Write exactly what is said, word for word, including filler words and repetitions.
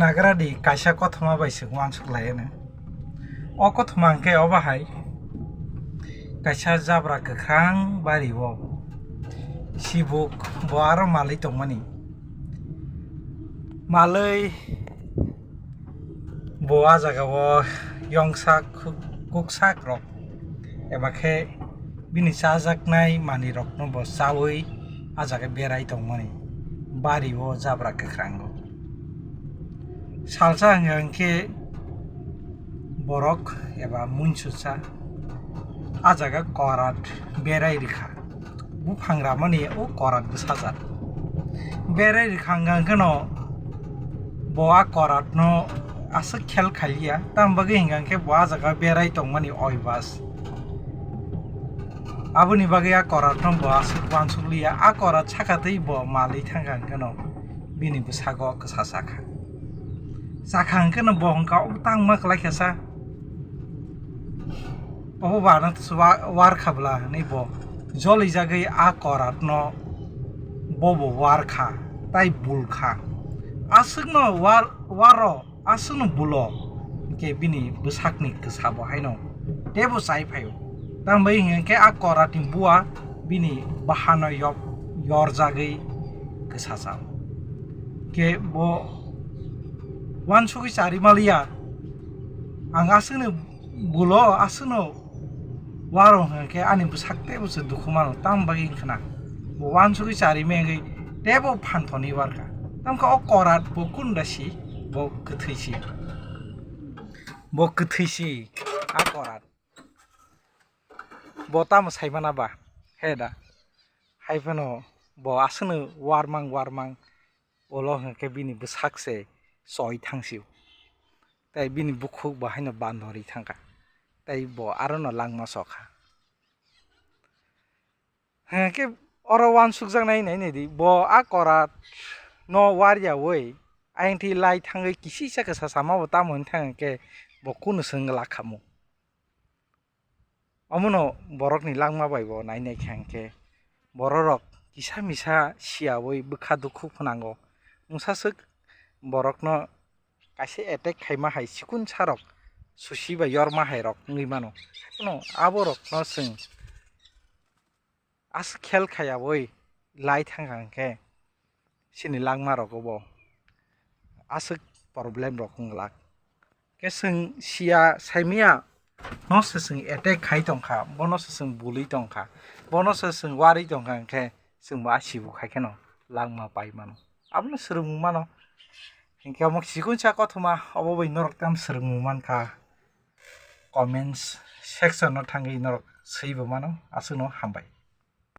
Nagaradi kaisa kothoma bai se uansuk lai anw. O kothoma hwnkhe obo hai kaisa jabra kwkhwrang bari o sibuk bo aro malwi tongmani. Malwi bo a jaga o yongsak kuksak rok eba khe bini chajaknai manwi rokno bo chawi a jaga berai tongmani bari o jabra kwkhwrango. Salsa hwnkha hwnkhe borok eba muinsusa a jaga korat berai rikha. Buphang ramani o korat bwsajak. Berai rikha hwnkha hwnkhe no bo a korat no aswk khel khaliya, tamo bagwi hwnkha hwnkhe bo a jaga berai tongmani oibas. Aboni bagwi a korat no bo aswk uansuk liya, a korat saka twi bo malwi thangkha hwnkhe no bini bwsago kwsa sakha. Sakha hwnkhe no bo hwnkha obo tangma kwlai kha sa. Obo ba no twisu wa-, warkha bwla hinwi bo jolijagwi a korat no bo bo warkha tai bulkha. Aswk no war, waro aswk no bulo hwnkhe bini bwsakni kwsa bo haino tebo chai phaio. Tambai hwnkhe a korat ni bua bini bahano yob-, yorjagwi kwsa chao. Khe bo uansugwi chari maliya, ang aswkno bulo, aswkno waro hwnkhe ani bwsak teibo se dukhu mano, tamo bagwi wngkhana bo uansugwi chari mengwi teibo phan thoni warkha. Tamkhe o korat bo kunda si, bo kwthwi si, bo kwthwi si a korat. Bo tamo saimana ba? He da. Hai phano bo aswkno warmang warmang ulo hwnkhe bini bwsak se choi thangsio. Tai bini bukhuk bo haino bandorwi thangkha. Tai bo arono langma sokha. Hwnkhe oro uansukjaknai nai naidi. Bo a korat no waryaui ayang thi lai thangwi kisisa kwsa sama bo tamo hwn thang khe bo kunu swng lakhamu. Omono borokni langma bai bo nai nai kha hwnkhe bororok kisa misa siyaui bwkha dukhu phnango. Mungsaswk borokno kaisa attack khaima hai chikun sarok susi bai yorma hai rok wngwi mano. Haikhe no aborokno chwng aswk khel khaiyaui lai thangkha hwnkhe chini langma rogo bo aswk problem rok wng glak. Khe chwng siya saimaya no se chwng attack khai tongkha, bono se chwng bului tongkha, bono se chwng warwi tongkha, hwnkhe chwngbo a sibu khai kheno langma pai mano. Abono swrwngmung mano. Hinkhe omo chikun sa kothoma obo bai norok tamo swrwngmung mankha. Comments section no thangwi norok swibo mano. Aswkno hambai.